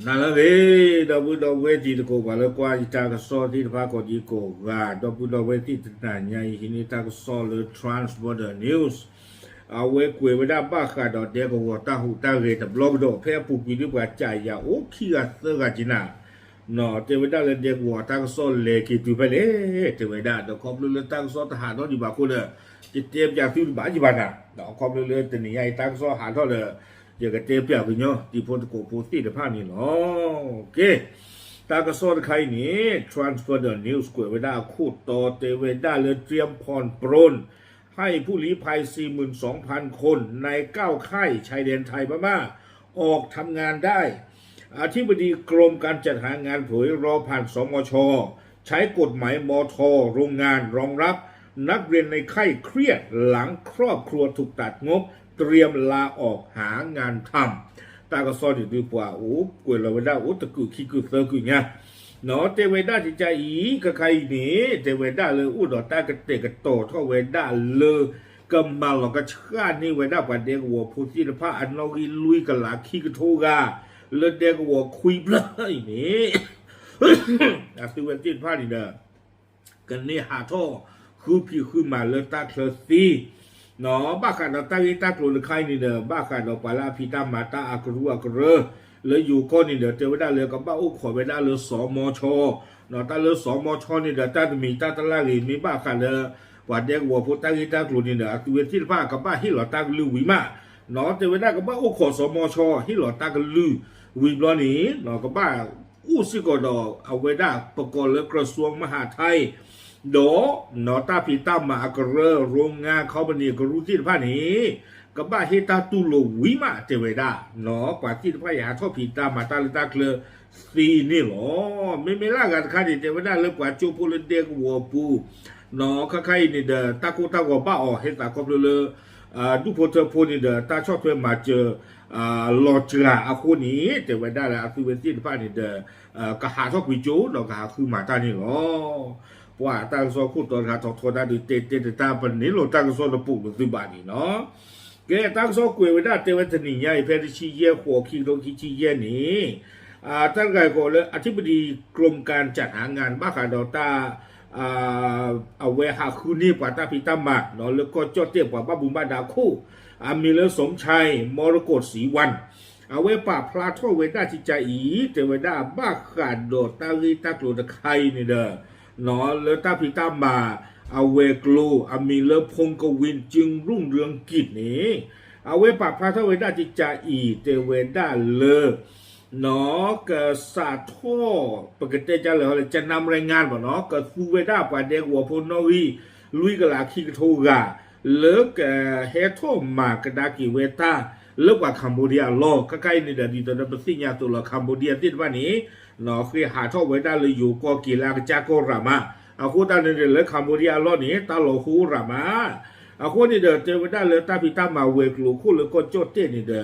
နၤလၢအဂ့ၤ, ဒီပုၢ်ဒီဝဲၢ်တံၤသကိး ပှၤလၢကွၢ်ယတၢ်ကစီၣ်သ့ၣ်တဖၣ်ကိးဒံကိးဂၤ, ဒီပုၢ်ဒီဝဲၢ်သ့ၣ်တနၤညါအံၤ ဟံးန့ၢ်တၢ်ကစီၣ်လၢ Transborder News အဝဲကွဲးဝဲဒၣ်ဘၣ်ဃးဒီးဒဲကဝီၤတၢ်ဟူးတၢ်ဂဲၤတဘျီကဒီး ဖဲအပူၤကွံာ်ဒ်ပှၤစံးယၤအိၣ်ခံဂၤသၢဂၤက့ၤနၤ, တဲဝဲဒၣ်လၢဒဲကဝီၤတၢ်ကစီၣ်လဲၤက့ၤတုၤဖဲလဲၣ်, ဒီးခီဖျိလၢတၢ်ကစီၣ်တဟးထီၣ်ဒံးဘၣ်အဃိဒီး ယတဲပၠးသုတဘၣ်ယံၤဘၣ်နၤ, ဒီးခီဖျိလၢတနံၤညါအံၤတၢ်ကစီၣ်ဟးထီၣ်ဒီး ယကတဲပၠးကညီတံၤဖိသကိးဖိသ့ၣ်တဖၣ်န့ၣ်လီၤ. ကဲ, တၢ်ကစီၣ်တခါအံၤန့ၣ် Transborder News ကွဲးဝဲဒၣ်အခိၣ်တီတဲဝဲဒၣ်လၢ เตรียมผ่อนปรน ให้ผู้ลี้ภัย สี่หมื่นสองพันคน ในเก้าค่ายชายแดนไทยพม่า ออกทำงานได้ อธิบดีกรมการจัดหางานเผย รอผ่าน สมช ใช้กฎหมาย มท โรงงานรองรับ นักเรียนในค่ายเครียดหลังครอบครัวถูกตัดงบ เตรียมลาออกหางานทำ တၢ်ကစီၣ်န့ၣ်ဒုးပှၤအိၣ် ကွဲးလီၤဝဲဒၣ်အိၣ်တကုာ်ခံကုာ်သၢကုာ်ညါ, နီၢ်တဲဝဲဒၣ်ကကါအံၤ ခဲခါအံၤန့ၣ် တဲဝဲဒၣ်လၢအိၣ်ဒီးတၢ်ကတဲာ်ကတီၤထီၣ်ဝဲဒၣ်လၢ ကမၤလီၤကဆှၣ်န့ၢ်ဝဲဒၣ်ပှၤဒဲကဝီၤဖိသ့ၣ်တဖၣ်အနီၣ်ဂံၢ်လွံၢ်ကလးခံကထိဂၤ လၢဒဲကဝီၤခွံဖျၢၣ်အံၤန့ၣ် အသုဝဲသ့ၣ်တဖၣ်န့ၣ်ဒီး ကန့ၢ်ဟးထီၣ်ဃုဖံးဃုမၤလၢတၢ်ချၢသ့, နီၢ်ဘၣ်ဃးဒီးတၢ်ဂ့ၢ်တၢ်ကျိၤတခါအံၤန့ၣ်ဒီး ဘၣ်ဃးဒီးပှၤလၢအဖံးတၢ်မၤတၢ်အကရူၢ်အကရၢ လၢယိၤကီၢ်န့ၣ်ဒီး တဲဝဲဒၣ်လၢကဘၣ်အိၣ်ခိးဝဲဒၣ်လၢ စမချ နီၢ်တၢ်လၢ စမချ န့ၣ်ဒီး တၢ်တမံၤတၢ်တလၢ်ဂ့ၤ မ့ၢ်ဘၣ်ဃးလၢ ပှၤဒဲကဝီၤဖိတၢ်ဂ့ၢ်တၢ်ကျိၤန့ၣ်ဒီး အသုဝဲသ့ၣ်တဖၣ်ကဘၣ်ဟ့ၣ်လီၤတၢ်ကလုၢ်ဝံၤမး, နီၢ်တဲဝဲဒၣ်ကဘၣ်အိၣ်ခိး စမချ ဟ့ၣ်လီၤတၢ်ကလုၢ်ဝံၤဘျီန့ၣ် နီၢ်ကဘၣ် အိၣ်စ့ၢ်ကီးဒီးအဝဲဒၣ်ပကိးလၢ กระทรวงมหาดไทย ဒီး နီၢ်တၢ်ဖံးတၢ်မၤအကရၢ โรงงาน company အကရူၢ်သ့ၣ်တဖၣ်န့ၣ် ကဘၣ်ဟ့ၣ်တၢ်တူၢ်လိာ်ဝံၤမး တဲဝဲဒၣ်, နီၢ်ပှၤသ့ၣ်တဖၣ် ယဟးထီၣ်ဖံးတၢ်မၤတၢ်လၢတၢ်ချၢသ့န့ၣ်လီၤ. မ့မ့ၢ်လၢအဂၤတခါန့ၣ် တဲဝဲဒၣ်လၢပှၤကၠိဖိလၢဒဲကဝီၤပူၤ, နီၢ်ခဲခါအံၤန့ၣ်ဒီး တၢ်ကိၢ်တၢ်ဂီၤဘၣ်အီၤ ဟဲသးခီဖျိလၢ ဒူၣ်ဖိထၢဖိန့ၣ်ဒီး တၢ်ဆီၣ်ထွဲမၤစၢၤ လီၤစှၤအဃိန့ၣ် တဲဝဲဒၣ်လၢအသုဝဲသ့ၣ်တဖၣ်န့ၣ်ဒီး ကဟးထီၣ်ကွံာ်ကၠိ ဒီးကဟးဃုမၤတၢ်န့ၣ်လီၤ. ပှၤတၢ်ကစီၣ်ခိၣ်တီတခါထီထီတၢ်ဒုးတဲတဲတၢ် ပန့ၢ်လီၤတၢ်ကစီၣ်တပိာ်လၢသုဘၣ်န့ၣ်လီၤ. ကဲ တၢ်ကစီၣ်ကွဲးဝဲဒၣ်တဲဝဲတနံၤညါအံၤ ဖဲတဆံယဲၢ်ဃိး ခံကထိခံဆံယဲၢ်န့ၣ် တၢ်တဂၤအံၤကိးလၢ อธิบดีกรมการจัดหางาน ဘၣ်ဃးဒီးတၢ် အဝဲဟးဃုန့ၢ်ပှၤတၢ်ဖံးတၢ်မၤ လၢကီၢ်ကၠီၣ်တဲၣ်ပှၤဘၣ်မူဘၣ်ဒါခိၣ် အမံၤလၢ สมชาย มรกตศรีวรรณ အဝဲပာ်ဖျါထီၣ်ဝဲဒၣ်ကကါအံၤ တဲဝဲဒၣ်ဘၣ်ဃးဒီးတၢ်ဂ့ၢ်တၢ်ကျိၤတခါအံၤန့ၣ်ဒီး လၢတၢ်ဖံးတၢ်မၤအဝဲၤကျိၤ အမံၤလၢ พงศ์กวิน จึงรุ่งเรืองกิจ န့ၣ် အဝဲပာ်ဖျါထီၣ်ဝဲဒၣ်ကကါအံၤ တဲဝဲဒၣ်လၢ ကစးထီၣ် ပကတဲကလဲာ် จะนำแรงงาน ဘၣ်နီၢ် ကသူဝဲဒၣ်ပှၤဒဲကဝီၤဖိနီၣ်ဂံၢ် လွံၢ်ကလးခံကထိဂၤ လၢကဟဲထီၣ်မၤကဒါက့ၤဝဲတၢ် လၢပှၤ Cambodia အလီၢ် ခဲခါအံၤန့ၣ်ဒီး ဒ်သိးဒီးပသ့ၣ်ညါသိးလီၤ Cambodia သ့ၣ်တဖၣ်န့ၣ် ဃ့ဟးထီၣ်ဝဲဒၣ်လၢယိၤကီၢ်က့ၤလၢအကစၢ်ကီၢ်ရၣ်မး, အဃိသတးန့ၣ်ဒီးလၢ Cambodia အလီၢ်န့ၣ် တၢ်လီၤဟိရၣ်မး, အဃိန့ၣ်ဒီး တဲဝဲဒၣ်လၢတၢ်ဖံးတၢ်မၤဝဲၤကျိၤခိၣ်လၢကီၢ်ကၠီၣ်တဲၣ်န့ၣ်ဒီး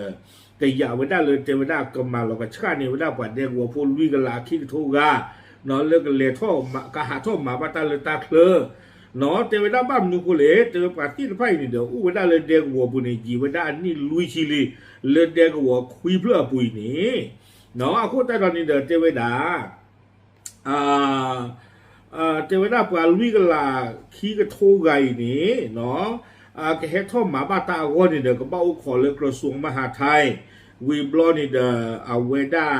တယာ်ဝဲဒၣ်လၢတဲဝဲဒၣ်ကမၤလီၤကဆှၣ်န့ၢ်ဝဲဒၣ်ပှၤဒဲကဝီၤဖိလွံၢ်ကလးခံကထိဂၤ လၢကလဲၤထီၣ် ကဟးထီၣ်မၤဘၣ်တၢ်လၢတၢ်ချၢ နီၢ်တဲဝဲဒၣ်ဘၣ်မနုၤအဃိလဲၣ် တဲဝဲပှၤသ့ၣ်တဖၣ်အံၤန့ၣ်ဒီး အိၣ်ဝဲဒၣ်လၢဒဲကဝီၤပူၤန့ၣ် ယံာ်ဝဲဒၣ်အနံၣ်လွံၢ်ဆံလံ လၢဒဲကဝီၤခွံဖျၢၣ်အပူၤအံၤန့ၣ်, နီၢ်အဃိသတးဒီးန့ၣ်ဒီး တဲဝဲဒၣ် တဲဝဲဒၣ်ပှၤလွံၢ်ကလးခံကထိဂၤအံၤန့ၣ် ကဟဲထီၣ်မၤဘၣ်တၢ်အဂီၢ်န့ၣ်ဒီး ကဘၣ်အိၣ်ခိးလၢ กระทรวงมหาดไทย ဝံၤဘျီန့ၣ်ဒီး အဝဲဒၣ်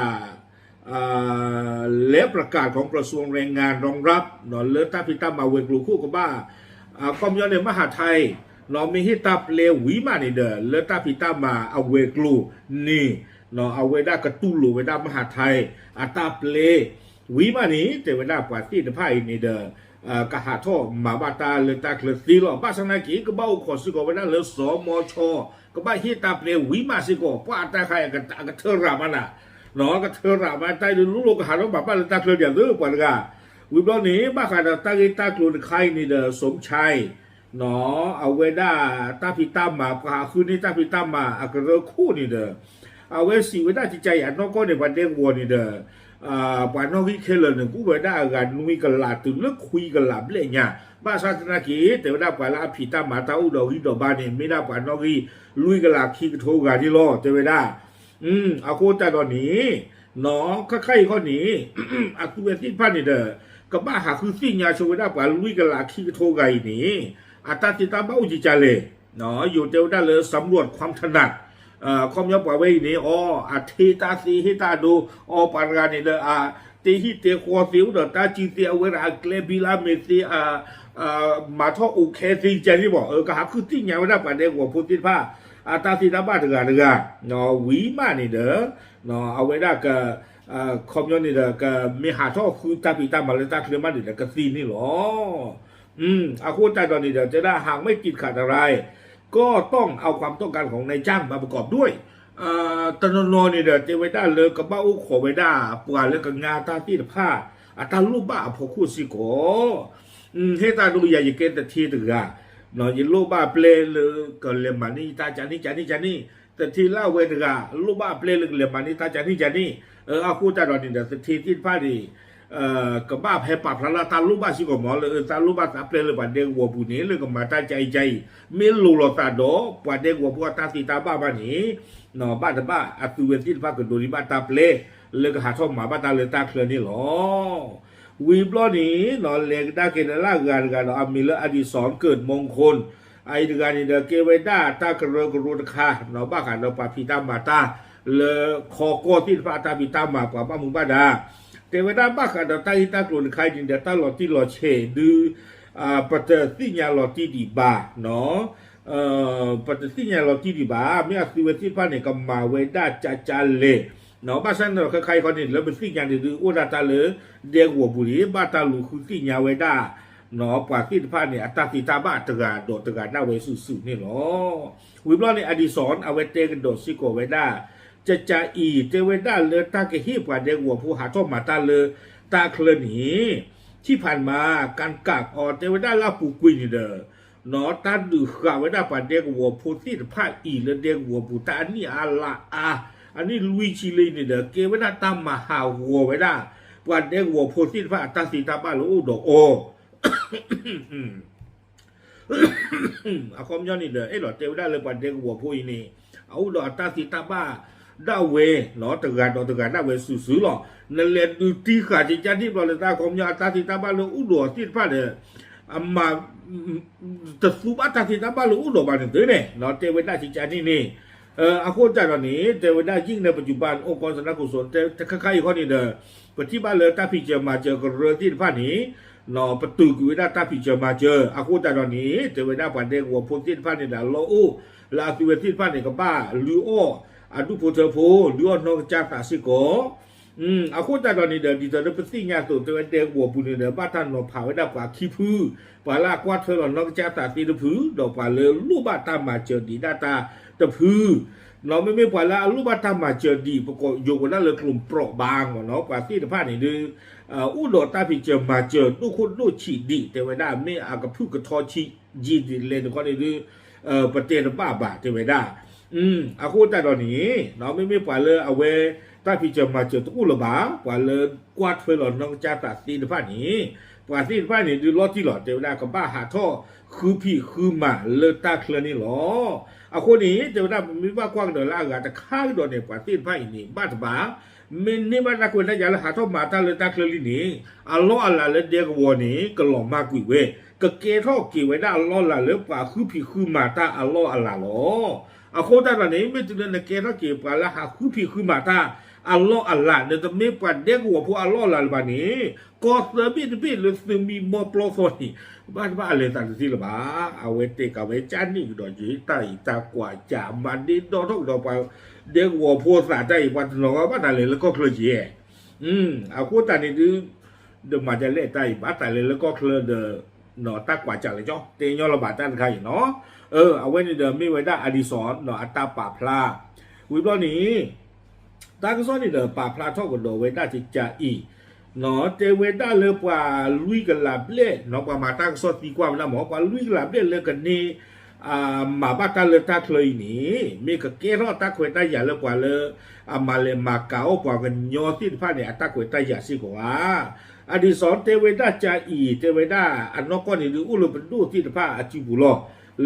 လၢประกาศของกระทรวงแรงงานรองรับ လၢတၢ်ဖံးတၢ်မၤဝဲၤကျိၤခိၣ်ကဘၣ် ကီၢ်ပညီန့ၣ် มหาดไทย မ့ၢ်ဟ့ၣ်တၢ်ပျဲဝံၤမးန့ၣ်ဒီး လၢတၢ်ဖံးတၢ်မၤအဝဲၤကျိၤန့ၣ် အဝဲဒၣ်ကတူၢ်လိာ်ဝဲဒၣ် มหาดไทย အတၢ်ပျဲ ဝံၤမးန့ၣ် တဲဝဲဒၣ်ပှၤသ့ၣ်တဖၣ်အံၤန့ၣ်ဒီး ကဟးထီၣ်မၤဘၣ်တၢ်လၢတၢ်ချၢသ့လီၤ. ဘၣ်ဆၣ်သနာ်က့ ကဘၣ်အိၣ်ခိးစ့ၢ်ကီးဝဲဒၣ်လၢ สมช ကဘၣ်ဟ့ၣ်တၢ်ပျဲဝံၤမးစ့ၢ်ကီး ပှၤအတၢ်ခါအံၤ အကထၢရၤမးနၤ, ကထၢရၤမး တၢ်အံၤဒုးလိၤလိၤကဟးထီၣ်မၤဘၣ်လၢတၢ်ချၢဒ်သိးပှၤတဂၤ, ဝံၤဘျီန့ၣ် ဘၣ်ဃးဒီးတၢ်ဂ့ၢ်တၢ်ကျိၤတခါအံၤန့ၣ်ဒီး สมชาย အဝဲဒၣ်တၢ်ဖံးတၢ်မၤ ပှၤဟးဃုန့ၢ်တၢ်ဖံးတၢ်မၤအကရၢခိၣ်န့ၣ်ဒီး အဝဲစံးဝဲဒၣ်ကကါအံၤ အနီၢ်ကီၢ်န့ၣ် ပှၤဒဲကဝီၤန့ၣ်ဒီး ပှၤနီၣ်ဂံၢ်ခဲလၢာ်န့ၣ် ကအိၣ်ဝဲဒၣ်အဂၤနွံကလးတုၤလၢခွံကလးဘျဲၣ်ညါ, ဘၣ်ဆၣ်သနာ်က့ တဲဝဲဒၣ်ပှၤလၢအဖံးတၢ်မၤတၢ်အိၣ်ဒီးဂံၢ်ဒီးဘါန့ၣ် မ့ၢ်ဒၣ်ပှၤနီၣ်ဂံၢ်လွံၢ်ကလးခံကထိဂၤန့ၣ်လီၤ တဲဝဲဒၣ်. အဃိသတးဒီးန့ၣ် နီၢ် ခဲခါအံၤခီန့ၣ် အသုဝဲသ့ၣ်တဖၣ်န့ၣ်ဒီး ကဘၣ်ဟးဃုသ့ၣ်ညါဆိဝဲဒၣ်ပှၤလွံၢ်ကလးခံကထိဂၤအံၤန့ၣ် အတၢ်သ့တၢ်ဘၣ်အိၣ်ကကလဲၣ်, ယိၤတဲဝဲဒၣ်လၢ สำรวจความถนัด ခီပညီပှၤဝဲအံၤန့ၣ် အီ အထ့တၢ်သ့ဟ့ၣ်တၢ်ဒိ အီ ပှၤတဂၤန့ၣ်ဒီး အတ့ဟံၣ်တ့ဃီသ့အိၣ်ဒီးတၢ်စုသ့ အဝဲဒၣ်အကျဲဘံလၢအမ့ၢ်သ့ မၤထီၣ်အိၣ်ခဲသ့ကန့ၣ်ဘၣ်, ကဟးဃုသ့ၣ်ညါဝဲဒၣ်ပှၤဒဲကဝီၤဖိသ့ၣ်တဖၣ် အတၢ်သ့တၢ်ဘၣ်တဂၤတဂၤ, ဝံၤမးန့ၣ်ဒီး အဝဲဒၣ်က ခီပညီန့ၣ်ဒီး ကမ့ၢ်ဟးထီၣ်ဃုတၢ်ဖံးတၢ်မၤလၢတၢ်ချၢမးန့ၣ်ဒီး ကသ့န့ၣ်လီၤ. အဃိသတးဒီးန့ၣ်ဒီး တဲဒၣ် หากไม่ติดขัดอะไร ก็ต้องเอาความต้องการของนายจ้างมาประกอบด้วย တနီၤနီၤန့ၣ်ဒီး တဲဝဲဒၣ်လၢကဘၣ်အိၣ်ခိးဝဲဒၣ် ပှၤလၢကငါတၢ်သ့ၣ်တဖၣ် အတၢ်လိၣ်ဘၣ်အဖီခိၣ်စ့ၢ်ကီး, ဟ့ၣ်တၢ်ဒိယၤ ယကဲသထ့တဂၤ, ယလိၣ်ဘၣ်ပျဲလၢကလဲၤမၤန့ၢ်ယတၢ်ကန့ၣ်ကန့ၣ်ကန့ၣ်, သထ့လၢအဝဲတဂၤ လိၣ်ဘၣ်ပျဲလၢကလဲၤမၤန့ၢ်တၢ်ကန့ၣ်ကန့ၣ်, အဃိသတးဒီးန့ၣ်ဒီး သထ့သ့ၣ်တဖၣ်န့ၣ် ကဘၣ်ဟဲပာ်ဖျါလၢတၢ်လိၣ်ဘၣ်စ့ၢ်ကီးမး လၢတၢ်လိၣ်ဘၣ်သးပျဲလၢပှၤဒဲကဝီၤပူၤန့ၣ် လၢကမၤတၢ်ကအံၤကအံၤ မ့ၢ်လိၤလိာ်သးဒီး ပှၤဒဲကဝီၤဖိအတၢ်သ့တၢ်ဘၣ်ဘၣ်န့ၣ် ဘၣ်တဘၣ်အသုဝဲသ့ၣ်တဖၣ်ကဒိးန့ၢ်ဘၣ်တၢ်ပျဲ လၢကဟးထီၣ်မၤဘၣ်တၢ်လၢတၢ်ချၢန့ၣ်လီၤ. ဝံၤဘျီန့ၣ် လဲၤကဒါက့ၤန့ၣ်လၢအဂၤတဂၤဒီး အမံၤလၢ အဒံၣ်စီၣ် ကၢးမူခိၣ်, အအံၤတဂၤန့ၣ်ဒီး ကဲဝဲဒၣ်တၢ်ကရၢကရိတခါ ဘၣ်ဃးဒီးပှၤဖံးတၢ်မၤတၢ် လၢခီကီၢ်သ့ၣ်တဖၣ်အတၢ်ဖံးတၢ်မၤ ပှၤဘၣ်မူဘၣ်ဒါ, တဲဝဲဒၣ်ဘၣ်ဃးဒီးတၢ်ဂ့ၢ်တၢ်ကျိၤတခါအံၤန့ၣ်ဒီး တၢ်လီၤတံၢ်လီၤဆဲးဒုး ပတသ့ၣ်ညါလီၤတံၢ်ဒံးဘၣ် ပတသ့ၣ်ညါလီၤတံၢ်ဒံးဘၣ်, မ့ၢ်အသုဝဲသ့ၣ်တဖၣ်န့ၣ် ကမၤဝဲဒၣ်ကကလဲၣ်, ဘၣ်ဆၣ်န့ၣ်ဒီးခဲခါအံၤခီန့ၣ် လၢပသ့ၣ်ညါန့ၣ်ဒုး အိၣ်ဒၣ်တၢ်လၢဒဲကဝီၤပူၤန့ၣ် ဘၣ်တၢ်လူၤဃုသ့ၣ်ညါဝဲဒၣ် ပှၤသ့ၣ်တဖၣ်န့ၣ် အတၢ်သ့တၢ်ဘၣ်တဂၤဒီးတဂၤဒၣ်ဝဲစုာ်စုာ်န့ၣ်လီၤ. ဝံၤဘျီန့ၣ် အဒံၣ်စီၣ် အဝဲတဲကဒီးစ့ၢ်ကီးဝဲဒၣ် ကကအံၤ တဲဝဲဒၣ်လၢတၢ်ကဟ့ၣ်ပှၤဒဲကဝီၤဖိဟးထီၣ်မၤတၢ်လၢတၢ်ချၢန့ၣ် ထံၣ်ဖးမး ကၣ်ကၣ်အီၤ တဲဝဲဒၣ်လၢအပူၤကွံာ်န့ၣ်ဒီး တၢ်ဒုးဃာ်ဝဲဒၣ်ပှၤဒဲကဝီၤဖိသ့ၣ်တဖၣ်အံၤလၢဒဲကဝီၤပူၤ တၢ်အနံၣ်အါလါအါ အနံၣ်လွံၢ်ဆံလံန့ၣ်ဒီး ကဲဝဲဒၣ်တၢ်မၤဟးဂီၤဝဲဒၣ် ပှၤဒဲကဝီၤဖိသ့ၣ်တဖၣ်အတၢ်သ့တၢ်ဘၣ်လၢအိၣ်ဒီးအီၤ အခီပညီန့ၣ်ဒီး အဲၣ်ဒိးတဲဝဲဒၣ်လၢပှၤဒဲကဝီၤဖိအံၤန့ၣ် အအိၣ်ဒီးအတၢ်သ့တၢ်ဘၣ်ဒၣ်ဝဲ တဂၤဒီးတဂၤဒၣ်ဝဲစုာ်စုာ်လီၤ. နလဲၤဒုးတံၢ်ဃာ်ကကန့ၣ်ဘျီလၢတၢ်အခီပညီ အတၢ်သ့တၢ်ဘၣ်လၢအိၣ်ဒီးအီၤသ့ၣ်တဖၣ်ဒီး အမၤ တသူဘၣ်တၢ်သ့တၢ်ဘၣ်လၢအိၣ်ဒီးဘၣ်န့ၣ်သ့န့ၣ် တဲဝဲဒၣ်ကကန့ၣ်န့ၣ် အဃိသတးဒီးန့ၣ် တဲဝဲဒၣ် ยิ่งในปัจจุบัน องค์กรสำนักงาน တခါခါအံၤခီန့ၣ်ဒီး ပထံၣ်ဘၣ်လၢတၢ်ဖံးစၢၤမၤစၢၤကရၢသ့ၣ်တဖၣ်န့ၣ် ပတုာ်ကွံာ်ဝဲဒၣ်တၢ်ဖံးစၢၤမၤစၢၤ အဃိသတးဒီးန့ၣ် တဲဝဲဒၣ်ပှၤဒဲကဝီၤဖိသ့ၣ်တဖၣ်န့ၣ်ဒီး အလီၢ်အိၣ်လၢအသုဝဲသ့ၣ်တဖၣ်န့ၣ် ကဘၣ်လုၢ်အီၣ်အဒူၣ်ဖိထၢဖိ လုၢ်အီၣ်နီၢ်ကစၢ်သးစ့ၢ်ကီး အဃိသတးဒီးန့ၣ်ဒီး ဒ်သိးလၢပသ့ၣ်ညါအသိး တဲဝဲဒဲကဝီၤပူၤန့ၣ်ဒီး ဘၣ်တၢ်နီၤဖးဝဲဒၣ်ပှၤခံဖု ပှၤလၢအကွၢ်ထွဲလီၤနီၢ်ကစၢ်သးသ့တဖု ဒီးပှၤလၢလိၣ်ဘၣ်တၢ်မၤစၢၤဒံးဒၣ်တၢ်တဖု နီၢ် မ့မ့ၢ်ပှၤလၢအလိၣ်ဘၣ်တၢ်မၤစၢၤဒံး ပကိးယိၤကဒၣ်လၢကျိာ် เปราะบาง မ့ၢ်နီၢ် ပှၤသ့ၣ်တဖၣ်န့ၣ်ဒီး အိၣ်ဒီးတၢ်ဖံးစၢၤမၤစၢၤဒိၣ်ခိၣ်ဒိၣ်ဆံးဒံး တဲဝဲဒၣ် မ့ၢ်အကဖုၣ်ကထီဆံးယံာ်ဒ်လဲၣ်န့ၣ်ခီန့ၣ်ဒီး ပတဲတဘၣ်ဘၣ် တဲဝဲဒၣ် အဃိသတးဒီးန့ၣ် မ့မ့ၢ်ပှၤလၢအဝဲ တၢ်ဖံးစၢၤမၤစၢၤတအိၣ်လၢၤဘၣ် ပှၤလၢကွၢ်ထွဲလီၤနီၢ်ကစၢ်သးသ့တဖၣ်န့ၣ် ပှၤသ့ၣ်တဖၣ်န့ၣ်ဒုးလီၤတံၢ်လီၤ တဲဝဲဒၣ် ကဘၣ်ဟးထီၣ်ဃုဖံးဃုမၤလၢတၢ်ချၢန့ၣ်လီၤ. အဃိန့ၣ် တဲဝဲဒၣ် ပမ့ၢ်ဘၣ်ကွၢ်ကဒီးလၢအဂၤတခါကဒီးန့ၣ် ပှၤသ့ၣ်တဖၣ်အံၤန့ၣ် ဘၣ်တဘၣ် မ့ၢ်န့ၢ်ဘၣ်တၢ်ခွဲးတၢ်ယာ်လၢဟးထီၣ်မၤတၢ်လၢတၢ်ချၢလံန့ၣ် အလီၢ်အလၤလၢဒဲကဝီၤန့ၣ် ကလီၤမၢ်ကွံာ်ဝဲ ကကဲထီၣ်က့ၤဝဲဒၣ်အလီၢ်အလၤလၢပှၤဃုဖံးဃုမၤတၢ်အလီၢ်အလၤလီၤ. အဃိသတးဒီးန့ၣ် မ့ၢ်တုၤလၢနကဲထီၣ်က့ၤပှၤလၢဟးဃုဖံးဃုမၤတၢ်အလီၢ်အလၤ နတမ့ၢ်ပှၤဒဲကဝီၤဖိအလီၢ်အလၤလၢၤဘၣ်န့ၣ် ကီၢ်သၢဘ့ၣ်တဘ့ၣ်လၢသုးမံမီၢ်ပျီသီန့ၣ် ဘၣ်တဘၣ်အလဲၤသးတသ့လၢၤဘၣ်. အဝဲတဲကးဝဲကၢ်န့ၣ်ကဒီးယံၤ တၢ်အံၤတၢ်ကွၢ်ကး မၤဒ့ဒီထီၣ်ကဒီးပှၤဒဲကဝီၤဖိသးတၢ်အံၤ ပှၤတနီၤဘၣ်တၢ်လဲၤလၢကီၢ်ချၢက့ၤ အဃိသတးန့ၣ်ဒုး ဒီးမၤဒ်လဲၣ်တၢ်အံၤ ဘၣ်တၢ်လဲၤလၢကီၢ်ချၢဒီး တၢ်ကွၢ်ကးလဲၣ်ကၠီ တဲညီလီၤဘၣ်တၢ်တခါအံၤနီၤ. အဝဲန့ၣ်ဒီးမ့ၢ်ဝဲဒၣ် Addison အတၢ်ပာ်ဖျါ ဝံၤဘျီန့ၣ် တၢ်ကစီၣ်န့ၣ်ဒီးပာ်ဖျါထီၣ်ကဒီးဝဲဒၣ်ကကးအံၤ တဲဝဲဒၣ်လၢပှၤလွံၢ်ကလးဘျဲၣ်နီၤ ပှၤမၤတၢ်ကစီၣ်သံကွၢ်ဝဲဒၣ်မ့ၢ် ပှၤလွံၢ်ကလးဘျဲၣ်လၢကန့ၢ် မၤဘၣ်တၢ်လၢတၢ်ချၢအံၤန့ၣ် မ့ၢ်ကကဲထီၣ်တၢ်ခွဲးတၢ်ယာ်လၢပှၤလၢ အမၤလဲၤမၤကၤအီၣ်ပှၤကညီသ့ၣ်တဖၣ်န့ၣ် အတၢ်ခွဲးတၢ်ယာ်စ့ၢ်ကီးဧါ. Addison တဲဝဲဒၣ်ကကးအံၤ တဲဝဲဒၣ်အနီၢ်ကီၢ်န့ၣ်ဒုးအိၣ်လၢပဒိၣ်သ့ၣ်တဖၣ်အစုပူၤလီၤ.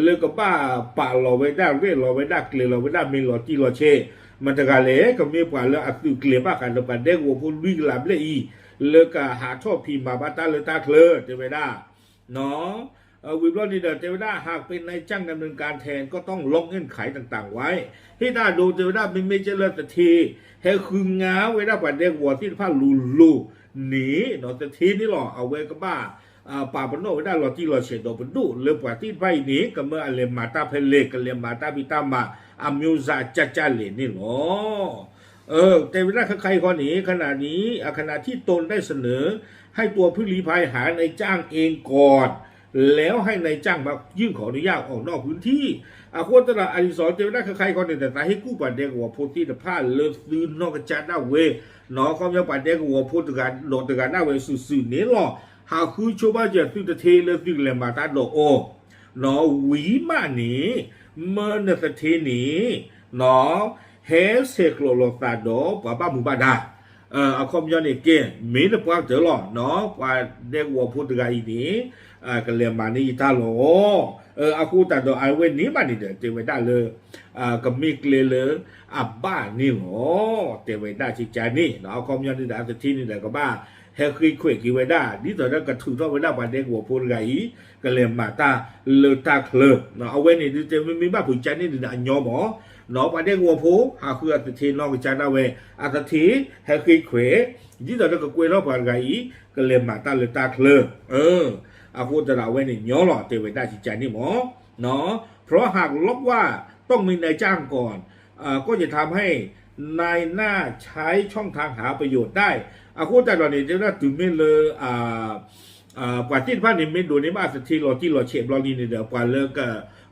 လၢကဘၣ်ပာ်လီၤဝဲဒၣ် ရဲၣ်လီၤဝဲဒၣ် ကျဲၤလီၤဝဲဒၣ် မ့ၢ်လီၤတံၢ်လီၤဆဲး မတၤတဂၤလဲၣ်, ကမ့ၢ်ပှၤလၢအသုးကျဲၤဘၣ်ဃးဒီးပှၤဒဲကဝီၤဖိလွံၢ်ကလးဘျဲၣ်အံၤ လၢကဟးထီၣ်ဖံးမၤဘၣ်တၢ်လၢတၢ်ချၢ တဲဝဲဒၣ် ဝံၤဘျီန့ၣ်ဒီး တဲဝဲဒၣ် หากเป็นนายจ้างดำเนินการแทนก็ต้องล็อกเงื่อนไขต่างๆไว้ ဟ့ၣ်တၢ်ဒိ တဲဝဲဒၣ် မ့မ့ၢ်ကဲလၢသထ့ ဟဲဃုငါဝဲဒၣ်ပှၤဒဲကဝီၤသ့ၣ်တဖၣ်လိၤလိၤန့ၣ် သထ့န့ၣ်လီၤ အဝဲကဘၣ် ပာ်ပနီၣ်ဝဲဒၣ်လီၤတံၢ်လီၤဆဲးဒီးပဒိၣ်လၢပှၤသ့ၣ်တဖၣ်အံၤန့ၣ် ကမၢအလဲၤမၤတၢ်ဖဲလဲၣ် ကလဲၤမၤတၢ်ဖံးတၢ်မၤ အမျိုးအစား ကၠၢ်ကၠၢ်လဲၣ်န့ၣ်လီၤ. တဲဝဲဒၣ်ခဲခါအံၤခီန့ၣ် ขณะนี้ ขณะที่ตนได้เสนอ ให้ตัวผู้ลี้ภัยหานายจ้างเองก่อน แล้วให้นายจ้างมายื่นขออนุญาตออกนอกพื้นที่ အဃိသတးဒီး အလံၤစီၤ တဲဝဲဒၣ်ခဲခါအံၤခီန့ၣ်ဒီး သးဟ့ၣ်ကူၣ်ပှၤဒဲကဝီၤဖိသ့ၣ်တဖၣ်လၢသုနီၢ်ကစၢ်ဒၣ်ဝဲ နီၢ်ခီပညီပှၤဒဲကဝီၤဖိတဂၤဒီးတဂၤဒၣ်ဝဲစုာ်စုာ်န့ၣ်လီၤ. ဟးဃုဆိဘၣ်စၢၤသုတထ့လၢသုကလဲၤမၤတၢ်ဒီးအီၤ နီၢ်ဝံၤမးန့ၣ် မၢနသထ့န့ၣ် နီၢ် ဟဲဆဲးကျိးလိာ်သးဒီးပှၤဘၣ်မူဘၣ်ဒါ အခီပညီန့ၣ် ကဲ မ့ၢ်နပှၤကတၢၢ်လီၤ နီၢ် ပှၤဒဲကဝီၤဖိတဂၤအံၤန့ၣ် ကလဲၤမၤန့ၢ်ယတၢ်လီၤ. အဃိသတးဒီးအဝဲန့ၣ်မးန့ၣ်ဒီး တဲဝဲဒၣ်လၢ ကမ့ၢ်ကျဲလၢအဘၣ်န့ၣ်လီၤ. တဲဝဲဒၣ်ကကန့ၣ် အခီပညီန့ၣ်ဒီး အသထ့န့ၣ်ဒီး ကဘၣ်ဟဲဃ့ခွဲးက့ၤဝဲဒၣ် ဒ်သိးဒီးကထုးထီၣ်ဝဲဒၣ်ပှၤဒဲကဝီၤဖိတဂၤအံၤ ကလဲၤမၤတၢ်လၢတၢ်ချၢ အဝဲန့ၣ်ဒုးတဲမ့မ့ၢ်ဘၣ်ဖုးကကန့ၣ်ဒုးဒီးအညီမး နီၢ် ပှၤဒဲကဝီၤဖိ ဟးဃုအသထ့နီၢ်ကစၢ်ဒၣ်ဝဲ အသထ့ ဟဲဃ့ခွဲး ဒ်သိးဒီးကကွဲးထီၣ်ပှၤတဂၤအံၤ ကလဲၤမၤတၢ်လၢတၢ်ချၢ အဃိသတးဒီးအဝဲန့ၣ်ညီလီၤ တဲဝဲဒၣ်ကကန့ၣ်မး เพราะหากล็อกว่าต้องมีนายจ้างก่อน ก็จะทำให้นายหน้าใช้ช่องทางหาประโยชน์ได้ အဃိသတးဒီးန့ၣ် တဲဝဲဒၣ်တုၤမ့ၢ်လၢ ပှၤသ့ၣ်တဖၣ်န့ၣ် မ့ၢ်ဒိးန့ၢ်ဘၣ်အသထ့လီၤတံၢ်လီၤဆဲးဘျီလံန့ၣ်ဒီး ပှၤလၢက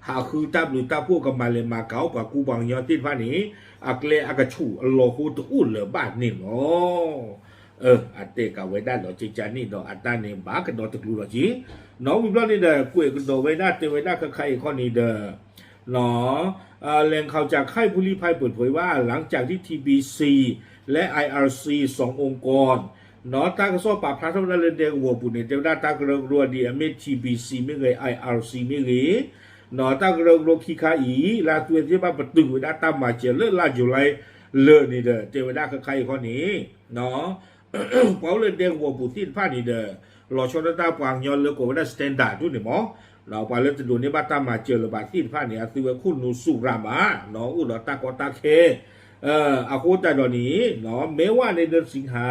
ဟးဃုတၢ်ဘျုးတၢ်ဖှိၣ် ကမၤလဲၤမၤကၤအိၣ်ပှၤကူပှၤကညီသ့ၣ်တဖၣ်န့ၣ် အကျဲအကဆူးအလီၢ်ဃိတအိၣ်လၢၤဘၣ်န့ၣ်လီၤ. အတဲကးဝဲဒၣ်ဒီးကကန့ၣ်ဒီး အတၢ်န့ၣ်ဘၣ်ကဒီးတကျိၤလီၤက့ၤ နီၢ်ဝံၤဘျီန့ၣ်ဒီး ကွဲးကဒီးဝဲဒၣ်တဲဝဲဒၣ်ခဲခါအံၤခီန့ၣ်ဒီး แหล่งข่าวจากค่ายผู้ลี้ภัยเปิดเผยว่า หลังจากที่ ที บี ซี และ ไอ อาร์ ซี สององค์กร နီၢ် တၢ်ကစီၣ်ပာ်ဖျါထီၣ်ဝဲဒၣ်လၢဒဲကဝီၤပူၤန့ၣ် တဲဝဲဒၣ်တၢ်ကရၢကရိဒ်အမ့ၢ် ထံဘံၣ်စံၣ် မ့ၢ်ဂ့ၤ အၢၣ်အၢၣ်စံၣ် မ့ၢ်ဂ့ၤ နီၢ် တၢ်ကရၢကရိခံခါအံၤ လၢအသုဝဲသ့ၣ်ဘၣ်ပတုာ်ဝဲဒၣ်တၢ်မၤစၢၤလၢလါယူၤလံလၢာ်န့ၣ်ဒီး တဲဝဲဒၣ်ခဲခါအံၤခီန့ၣ် ပှၤအိၣ်လၢဒဲကဝီၤပူၤသ့ၣ်တဖၣ်န့ၣ်ဒီး လီၤဆီဒၣ်တၢ်ပှၤကညီလၢကိးဝဲဒၣ် standard ဒ်န့ၣ်မး ပှၤလၢတဒိးန့ၢ်ဘၣ်တၢ်မၤစၢၤလၢၤဘၣ်သ့ၣ်တဖၣ်န့ၣ် အသုဝဲခိၣ်နူာ်စူၤရၤမး အိၣ်ဒီးတၢ်ကီတၢ်ခဲ အဃိသတးဒီးန့ၣ် แม้ว่าในเดือนสิงหา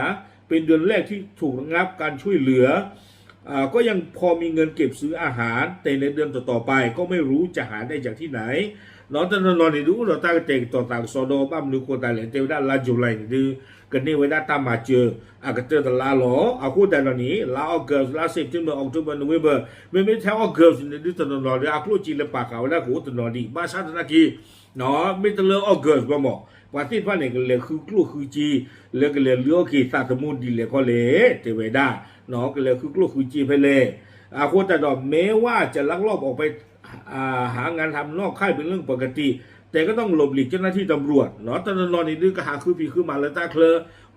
เป็นเดือนแรกที่ถูกระงับการช่วยเหลือ ก็ยังพอมีเงินเก็บซื้ออาหาร แต่ในเดือนต่อๆไป ก็ไม่รู้จะหาได้จากที่ไหน နီၢ် တနီၤနီၤန့ၣ်ဒုးအိၣ်ဒီးတၢ်ကတဲာ်ကတီၤသးကစီဒီ ဘၣ်မနုၤဃိသတးလဲၣ် တဲဝဲဒၣ်လါယူၤလံန့ၣ်ဒုး ကန့ၢ်ဝဲဒၣ်တၢ်မၤစၢၤ အကတၢၢ်တလါလီၤ. အဃိသတးဒီးန့ၣ် လါ August လါ September October November မ့မ့ၢ်ထဲ August န့ၣ်ဒုးတနီၤနီၤဒီး အကျိၣ်စ့လၢပာ်ဃာ်ဝဲဒၣ်ကအိၣ်တနီၤဒံး ဘၣ်ဆၣ်သနာ်က့ မ့ၢ်တလၢ August ဘၣ်မး ပှၤသ့ၣ်တဖၣ်န့ၣ် ကလဲၤဃုကျိၣ်ဃုစ့ လၢကလဲၤလုၢ်အီၣ်က့ၤသးသမူဒ်လဲၣ်ခီလဲၣ် တဲဝဲဒၣ် ကလဲၤဃုကျိၣ်ဃုစ့ဖဲလဲၣ် အဃိသတးဒီး แม้ว่าจะลักลอบออกไป หางานทำนอกค่ายเป็นเรื่องปกติ แต่ก็ต้องหลบหลีกเจ้าหน้าที่ตำรวจ တနီၤနီၤန့ၣ်ဒုးကဟးဃုဖံးဃုမၤလၢတၢ်ချၢ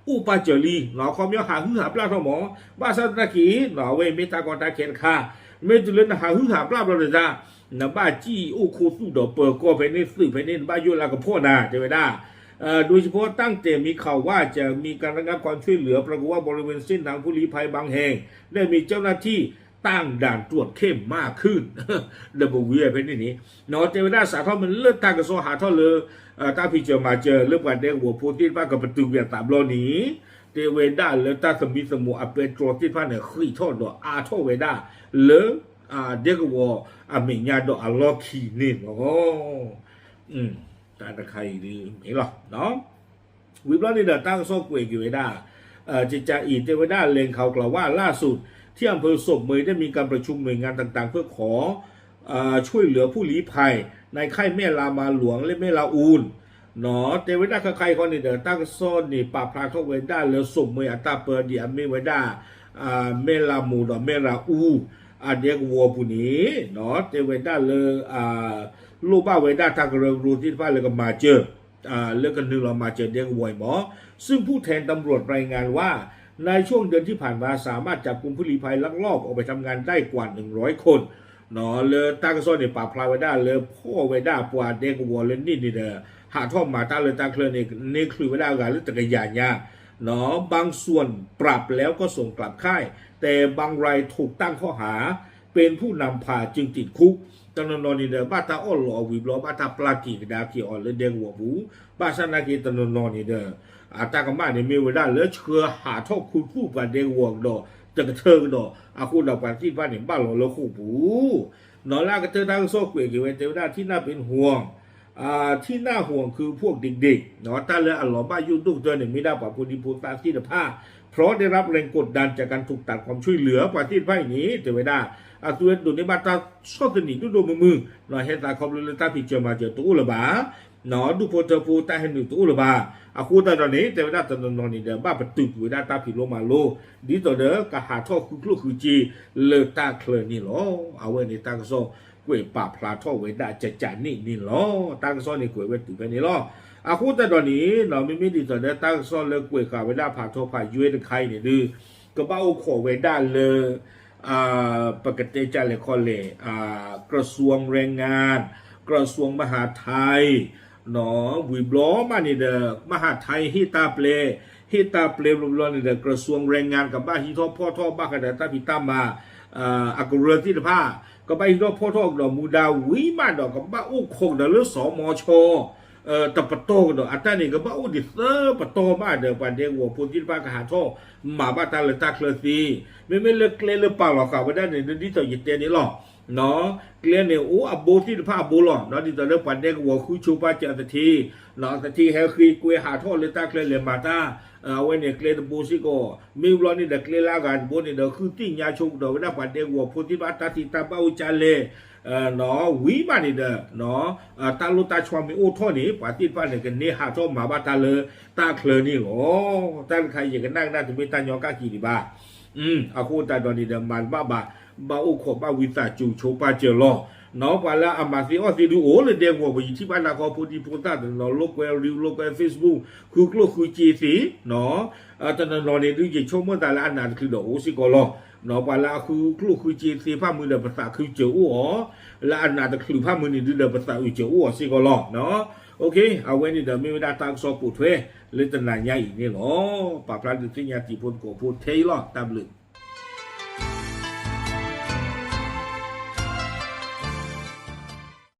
အိၣ်ပာ်စၢၤလံ ခီပညီဟးဟုၣ်ဟးပျၢ်ထီၣ်မး ဘၣ်ဆၣ်သနာ်က့ အဝဲမ့ၢ်တၢ်ကီတၢ်ခဲတခါ မ့ၢ်တုၤလၢနဟးဟုၣ်ဟးပျၢ်ဘျီန့ၣ်ဒၣ် နဘၣ်စံၣ်အိၣ်ခိၣ်သူၣ်ဒီးပၢၤကီၢ်ဖဲန့ၣ်သုးဖဲန့ၣ် နဘၣ်ယိၣ်လၢကဖီၣ်နၤ တဲဝဲဒၣ် โดยเฉพาะตั้งแต่มีข่าวว่าจะมีการระงับความช่วยเหลือ ปรากฏว่าบริเวณเส้นทางผู้ลี้ภัยบางแห่ง ได้มีเจ้าหน้าที่ตั้งด่านตรวจเข้มมากขึ้น ဒီးပဝံၤဖဲန့ၣ်န့ၣ် တဲဝဲဒၣ်စးထီၣ်မ့ၢ်လၢတၢ်ကစီၣ်ဟးထီၣ်လၢ တၢ်ဖံးစၢၤမၤစၢၤလၢပှၤဒဲကဝီၤဖိသ့ၣ်တဖၣ်ကပတုာ်ကွံာ်အသးဘျီန့ၣ် တဲဝဲဒၣ်လၢတၢ်သမံသမိးအပဲတြီသ့ၣ်တဖၣ်န့ၣ် ဃံးထီၣ်ဒီးအါထီၣ်ဝဲဒၣ်လၢ ဒဲကဝီၤအမဲာ်ညါဒီးအလီၢ်ခံန့ၣ်လီၤ. တၢ်တခါအံၤဒ်အံၤလီၤ. ဝံၤဘျီန့ၣ်ဒီးတၢ်ကစီၣ်ကွဲးက့ၤဝဲဒၣ် ကကအံၤတဲဝဲဒၣ် แหล่งข่าวกล่าวว่าล่าสุดที่อำเภอศพเมยได้มีการประชุมหน่วยงานต่างๆเพื่อขอ ช่วยเหลือผู้ลี้ภัยในค่ายแม่ลามาหลวงและแม่ลาอูน တဲဝဲဒၣ်ခဲခါအံၤခီန့ၣ်ဒီး တၢ်ကစီၣ်န့ၣ်ပာ်ဖျါထီၣ်ဝဲဒၣ်လၢ ศพเมย အတၢ်ပၢဒ်အမ့ၢ်ဝဲဒၣ် မဲၢ်လးမိၢ်ဒီးမဲၢ်လးအူ အဒဲကဝီၤပူၤန့ၣ် တဲဝဲဒၣ်လၢ လိၣ်ဘၣ်ဝဲဒၣ်တၢ်ကရၢကရိသ့ၣ်တဖၣ်လၢကမၤစၢၤ လၢကနုာ်လီၤမၤစၢၤဒဲကဝီၤအံၤမး ซึ่งผู้แทนตำรวจรายงานว่า ในช่วงเดือนที่ผ่านมาสามารถจับกุมผู้ลี้ภัยลักลอบออกไปทำงานได้กว่าหนึ่งร้อยคน လၢတၢ်ကစီၣ်န့ၣ် ပာ်ဖျါဝဲဒၣ်လၢဖီၣ်ဝဲဒၣ်ပှၤဒဲကဝီၤလၢန့ၣ်န့ၣ်ဒီး ဟးထီၣ်မၤတၢ်လၢတၢ်ချၢန့ၣ် န့ၢ်ချုးဝဲဒၣ်အဂၤလၢတကယၤညါ บางส่วนปรับแล้วก็ส่งกลับค่าย แต่บางรายถูกตั้งข้อหาเป็นผู้นำพาจึงติดคุก တနီၤနီၤန့ၣ်ဒီး ဘၣ်တၢ်အီၣ်လီၤအီၤဝံၤဘျီ ဘၣ်တၢ်ပျၢ်က့ၤကဒါက့ၤအီၤလၢဒဲကဝီၤပူၤ ဘၣ်ဆၣ်နာ်က့တနီၤနီၤန့ၣ်ဒီး အတၢ်ကမၣ်န့ၣ်မ့ၢ်ဝဲဒၣ်လၢဆှၢဟးထီၣ်ခူသူၣ်ပှၤဒဲကဝီၤကဒီး တကထၢကဒီး အဃိဒီးပှၤသ့ၣ်တဖၣ်န့ၣ် ဘၣ်လီၤလၢဃိာ်ပူၤ နီၤလၢအကတၢၢ်တၢ်ကစီၣ်ကွဲးက့ၤဝဲတဲဝဲဒၣ် ที่น่าเป็นห่วง ที่น่าห่วงคือพวกเด็กๆ တၢ်လၢအလီၤဘၣ်ယိၣ်ဒိၣ်ကတၢၢ်န့ၣ် မ့ၢ်ဒၣ်ပှၤဖိဒံဖိသၣ်သ့ၣ်တဖၣ် เพราะได้รับแรงกดดันจากการถูกตัดความช่วยเหลือ ပှၤသ့ၣ်တဖၣ်အံၤန့ၣ် တဲဝဲဒၣ် အသုဝဲဒိးန့ၢ်ဘၣ်တၢ်ဆီၣ်သနံးဒိၣ်ဒိၣ်မုၢ်မုၢ် ဟဲသးခီဖျိလၢတၢ်ဖံးစၢၤမၤစၢၤတအိၣ်လၢၤဘၣ် ဒူၣ်ဖိထၢဖိတၢ်ဟဲနုာ်တအိၣ်လၢၤဘၣ် အဃိသတးဒီးန့ၣ် တဲဝဲဒၣ်တနီၤနီၤန့ၣ်ဒီး ဘၣ်ပတုာ်ကွံာ်ဝဲဒၣ်တၢ်ဖံးလိမၤလိ ဒ်သိးဒီးကဟးထီၣ်ဃုကျိၣ်ဃုစ့လၢတၢ်ချၢန့ၣ်လီၤ. အဝဲန့ၣ်တၢ်ကစီၣ်ကွဲးပာ်ဖျါထီၣ်ဝဲဒၣ်ကကန့ၣ်န့ၣ်လီၤ. တၢ်ကစီၣ်န့ၣ်ကွဲးဝဲတုၤဖဲန့ၣ်လီၤ. အဃိသတးဒီးန့ၣ် မ့မ့ၢ်ဒ်သိးဒီးတၢ်ကစီၣ်လၢကွဲးဃာ်ဝဲဒၣ်ဖးထီဖးယွဲတခါအံၤန့ၣ်ဒုး ကဘၣ်အိၣ်ခိးဝဲဒၣ်လၢ ပကတဲကလဲာ်ခီလဲၣ် กระทรวงแรงงาน กระทรวงมหาดไทย ဝံၤဘျီမးန့ၣ်ဒီး มหาดไทย ဟ့ၣ်တၢ်ပျဲ ဟ့ၣ်တၢ်ပျဲဘျီဘျီန့ၣ်ဒီး กระทรวงแรงงาน ကဘၣ်ဟံးထီၣ်ဖီၣ်ထီၣ်ဘၣ်ဃးဒီးတၢ်ဖံးတၢ်မၤ အကရၢသ့ၣ်တဖၣ် ကဘၣ်ဟံးထီၣ်ဖီၣ်ထီၣ်ကဒီးမူဒါဝံၤမးဒီး ကဘၣ်အိၣ်ခိးကဒီးလၢစီၤမီၤဆီ တပတီၢ်ကဒီး အတၢ်န့ၣ် ကဘၣ်အိၣ်ဒံးသၢပတီၢ်မးဒီး ပှၤဒဲကဝီၤဖိသ့ၣ်တဖၣ်ကဟးထီၣ်မၤဘၣ်တၢ်လၢတၢ်ချၢသ့, မ့မ့ၢ်လၢကျဲလၢပာ်လီၤဃာ်ဝဲဒၣ်န့ၣ် ဒ်သိးယတဲန့ၣ်လီၤ. ကျဲန့ၣ် အိၣ်အဘိသ့ၣ်တဖၣ်အဘိလီၤ. ဒ်သိးလၢပှၤဒဲကဝီၤဃုဆိပာ်စၢၤအသထ့, အသထ့ဟဲဃ့ကွဲဟးထီၣ်လၢတၢ်ချၢလဲၤမၤတၢ်, အဝဲန့ၣ်ကျဲတဘိစ့ၢ်ကီး, မ့ၢ်ဘျီန့ၣ်ဒီးကျဲလၢအဂၤတဘိန့ၣ်ဒီး ဃုသ့ၣ်ညါဆိကဒီးဝဲဒၣ်ပှၤဒဲကဝီၤဖိသ့ၣ်တဖၣ်တၢ်သံတၢ်ဘၣ်အိၣ်ကၢလဲၣ် ဝံၤမးန့ၣ်ဒီး တၢ်လိၣ်တၢ်ဆီမ့ၢ်အိၣ်ထီၣ်န့ၣ် ပှၤသ့ၣ်တဖၣ်န့ၣ် ကန့ၢ်ဟးထီၣ်မၤဘၣ်တၢ်လၢတၢ်ချၢန့ၣ်လီၤ. တၢ်တခါယကနၣ်ကနၣ်တမ့ၢ်တၢ်ညီကၣ်က့ၤဒံးဘၣ်. အဃိသတးဒီးန့ၣ်ဒီး မၤတဘၣ်ဘၣ်, ဘၣ်အိၣ်ခိးဘၣ်ဝံသးစူၤဆိပာ်စၢၤလီၤ. ပှၤလၢအမၤသ့အီၣ်သ့ဒုးအိၣ်လၢဒဲကဝီၤပူၤ ယထံၣ်ဘၣ်နၤခီဖိဒံဖိသၣ်တနီၤ လိာ်ကွဲရံ လိာ်ကွဲ Facebook ဃုကျိၣ်ဃုစ့သ့ တနီၤနီၤန့ၣ်ဒုး ယဆိကမိၣ်သးလၢအနးတချုးဒီးအိၣ်စ့ၢ်ကီးလီၤ. ပှၤလၢအဃုကျိၣ်ဃုစ့သ့ဖၣ်မုၢ်ဒီး ပသးခုစၢၤအိၣ်အီၤ, လၢအနးတချုးဖၣ်မုၢ်န့ၣ်ဒုးဒီး ပသးအုးစၢၤအိၣ်အီၤစ့ၢ်ကီးလီၤ. အဝဲန့ၣ်ဒီးမ့ၢ်ဝဲဒၣ်တၢ်ကစီၣ်ပိာ်ထွဲလၢတနၤညါအံၤန့ၣ်လီၤ. ပာ်ဖျါဒုးသ့ၣ်ညါတံၤဖိသကိးဖိထဲအံၤလီၤ. တၢ်ဘျုး